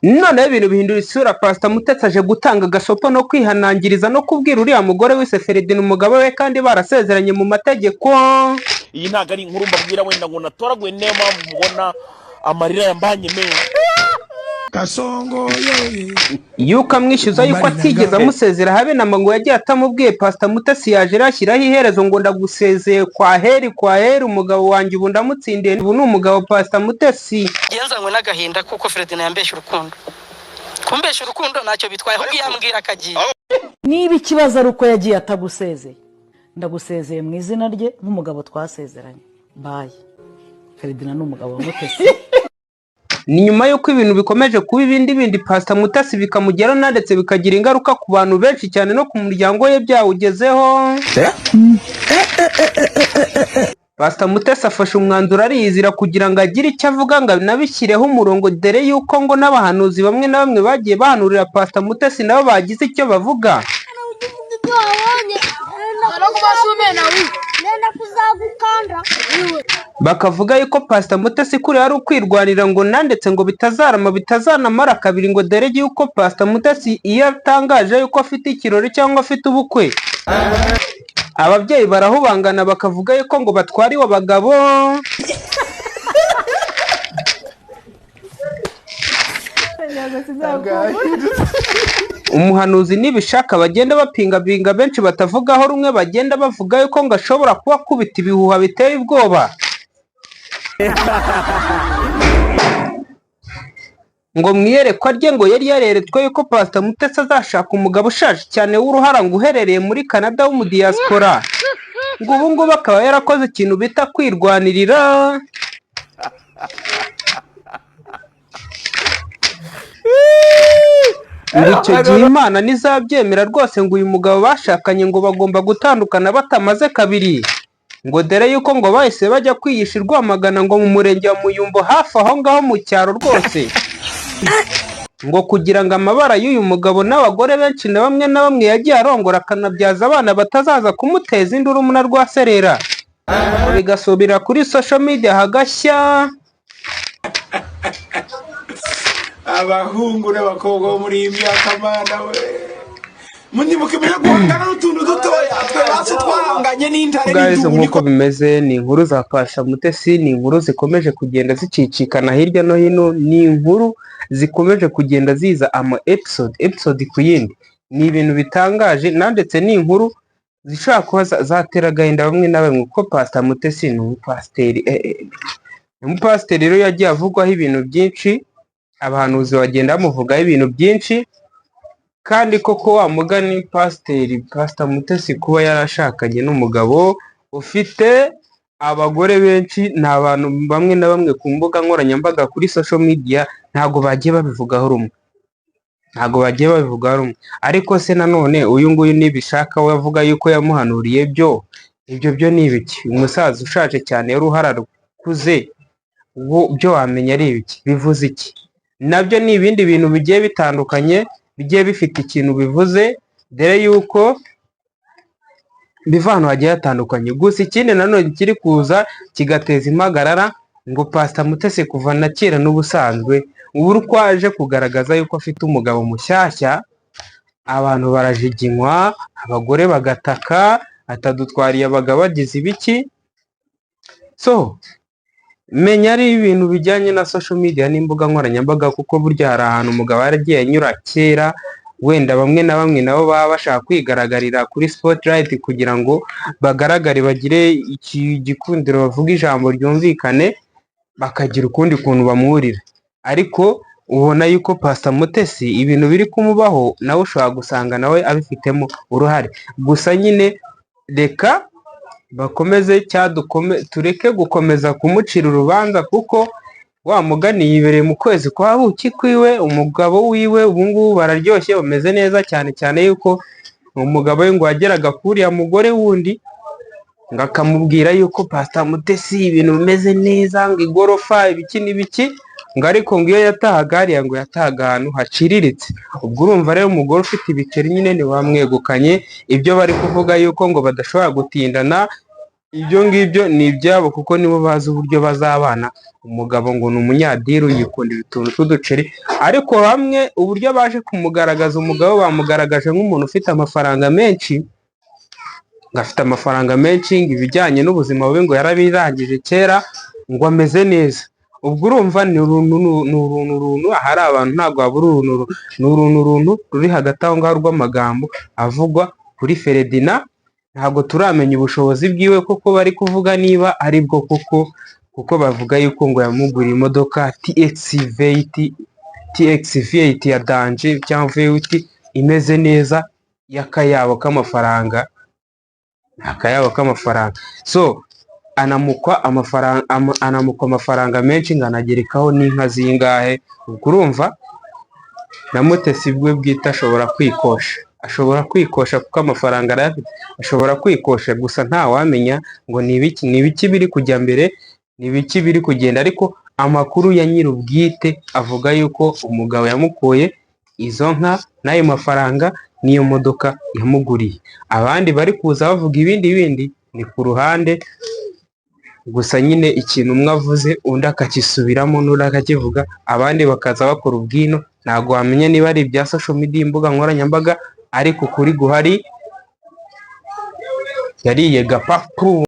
Noneho ibintu bihindura isura. Pastor Mutesi aje gutanga agasopo no kwihanangiriza no kubwira uriya mugore wese Feredina umugabo we kandi barasezeranye mu mategeko. Iyi ntabwo ari inkuru mbabwira wenda ngo natoraguye, niyo mpamvu mubona amarira yambanye menshi. Kasongo ye. Yuko amwishyuza yuko atigeze amusezera habe na ngo yagiye atamubwiye. Pastor Mutesi yaje ashyiraho iherezo ngo ndagusezeye kwa heri kwa heri, umugabo wanjye ubu ndamutsindiye, ubu ni umugabo Pastor Mutesi. Ngenzanywe n'agahinda kuko Ferdinand yambeshye urukundo. Kumbeshya urukundo ntacyo bitwaye, ahubwo yambwira akagiye. Niba ikibazo ari uko yagiye atagusezeye, ndagusezeye mu izina rye nk'umugabo twasezeranye. Bye. Ferdinand ni umugabo wa Mutesi. Ni nyuma y'uko ibintu bikomeje kuba ibindi bindi, Pastor Mutesi bikamugeraho ndetse bikagira ingaruka ku bantu benshi cyane no ku muryango we byawugezeho. Pastor Mutesi afashe umwanzuro ariyizira kugira ngo agire icyo avuga ngo anabishyireho umurongo, dore yuko ngo n'abahanuzi bamwe na bamwe bagiye bahanurira Pastor Mutesi nabo bagize icyo bavuga. Ibyo wabonye nenda kuzagukanda. Bakavuga yuko Pastor Mutesi kuriya ari ukwirwanira ngo nandetse ngo bitazarama bitazanamara kabiri, ngo dore yuko Pastor Mutesi iyo atangaje yuko afite ikirori cyangwa afite ubukwe, ababyeyi barahubangana bakavuga yuko ngo batwariwe abagabo. Umuhanuzi nibishaka bagenda bapingapinga benshi batavugaho rumwe, bagenda bavuga yuko ngo ashobora kuba akubita ibihuha biteye ubwoba. Ngo mu iyerekwa rye ngo yari yareretswe yuko Pastor Mutesi azashaka umugabo ushaje cyane w'uruhara ngo uherereye muri Canada w'umudiaspora. Ngo ubu ngubu akaba yarakoze ikintu bita kwirwanirira. Ngo icyo gihe Imana ntizabyemera rwose, ngo uyu mugabo bashakanye ngo bagomba gutandukana batamaze kabiri. Ngo dore yuko ngo bahise bajya kwihisha i Rwamagana ngo mu murenge wa Muyumbo hafi aho ngaho mu cyaro rwose. Ngo kugira ngo amabara y'uyu mugabo n'abagore benshi na bamwe na bamwe yagiye arongora akanabyaza abana batazaza kumuteza induru na rwaserera. Bigasubira kuri social media hagashya. Abahungu n'abakobwa bo muri iyi myaka, mana we, munyibuke guhangana n'utuntu dutoya twe basi twahanganye n'intare Guys, n'idubu nk'uko niko bimeze ni inkuru za Pastor Mutesi, ni inkuru zikomeje kugenda zicicikana hirya no hino, ni inkuru zikomeje kugenda ziza ama episode episode ku yindi. Ni ibintu bitangaje nandetse ni inkuru zishobora kuba zatera agahinda bamwe na bamwe, kuko Pastor Mutesi ni umupasiteri. Umupasiteri rero yagiye avugwaho ibintu byinshi, abahanuzi bagenda bamuvugaho ibintu byinshi, kandi koko wa mugani pasiteri Pastor Mutesi kuba yarashakanye n'umugabo ufite abagore benshi, ni abantu bamwe na bamwe ku mbuga nkoranyambaga kuri social media ntabwo bagiye babivugaho rumwe, ntabwo bagiye babivugaho rumwe. Ariko se nanone uyu nguyu nibishaka we avuga yuko yamuhanuriye byo, ibyo byo ni ibiki? Umusaza ushaje cyane w'uruhara rukuze, ubu byo wamenya ari ibiki? Bivuze iki? Nabyo ni ibindi bintu bigiye bitandukanye bigiye bifite ikintu bivuze, dore yuko biva ahantu hagiye hatandukanye. Gusa ikindi nanone kiri kuza kigateza impagarara, ngo Pastor Mutesi kuva na kera n'ubusanzwe ubu uko aje kugaragaza yuko afite umugabo mushyashya, abantu barajiginywa, abagore bagataka, atadutwariye abagabo bagize ibiki. So menya ari ibintu bijyanye na social media n'imbuga nkoranyambaga, kuko burya hari ahantu umugabo yaragiye anyura kera, wenda bamwe na bamwe nabo baba bashaka kwigaragaririra kuri spotlight kugira ngo bagaragare bagire igikundiro, bavuge ijambo ryumvikane, bakagira ukundi kuntu bamwurira. Ariko ubona yuko Pastor Mutesi ibintu biri kumubaho nawe ushobora gusanga nawe abifitemo uruhare. Gusa nyine reka bakomeze tureke gukomeza kumucira urubanza, kuko wa mugani yibereye mu kwezi kwa buki kwiwe, umugabo wiwe ubu ngubu bararyoshye bameze neza cyane cyane yuko umugabo we ngo yageraga kuri uriya mugore wundi ngo akamubwira yuko Pastor Mutesi ibintu bimeze neza, ngo igorofa ibiki n'ibiki, ngo ariko ngo iyo yatahaga hariya ngo yatahaga ahantu haciriritse. Ubwo urumva rero umugore ufite ibiceri nyine ntibamwegukanye, ibyo bari kuvuga yuko ngo badashobora gutindana. Ibyo ngibyo ni ibyabo kuko nibo bazi uburyo bazabana. Umugabo ngo ni umunyadiru, yikundira utuntu tw'uduceri, ariko bamwe uburyo baje kumugaragaza, umugabo bamugaragaje nk'umuntu ufite amafaranga menshi, ngo afite amafaranga menshi, ngo ibijyanye n'ubuzima bubi ngo yarabirangije kera, ngo ameze neza. Ubwo urumva ni uruntu ni uruntu runtu, ahari abantu ntabwo habura uruntu, ni uruntu runtu ruri hagati aho ngaho rw'amagambo avugwa kuri Feredina. Ntabwo turamenya ubushobozi bwiwe koko bari kuvuga niba ari bwo koko, kuko bavuga yuko ngo yamuguriye imodoka TX V8, TX V8 ya danger cyangwa V8 imeze neza y'akayabo k'amafaranga, akayabo k'amafaranga. So anamukwa amafaranga, anamukwa amafaranga menshi, ngo anagerekaho n'inka zingahe. Ubwo urumva na Mutesi bwe bwite ashobora kwikosha, ashobora kwikosha kuko amafaranga arayafite, ashobora kwikosha. Gusa ntawamenya ngo ni ibiki, ni ibiki biri kujya mbere, ni ibiki biri kugenda, ariko amakuru ya nyir'ubwite avuga yuko umugabo yamukuye izo nka n'ayo mafaranga n'iyo modoka yamuguriye. Abandi bari kuza bavuga ibindi bindi ni ku ruhande. Gusa nyine ikintu umwe avuze undi akakisubiramo n'undi akakivuga, abandi bakaza bakora ubwino, ntabwo wamenya niba ari ibya social media, imbuga nkoranyambaga, ariko ukuri guhari yariye gapapu.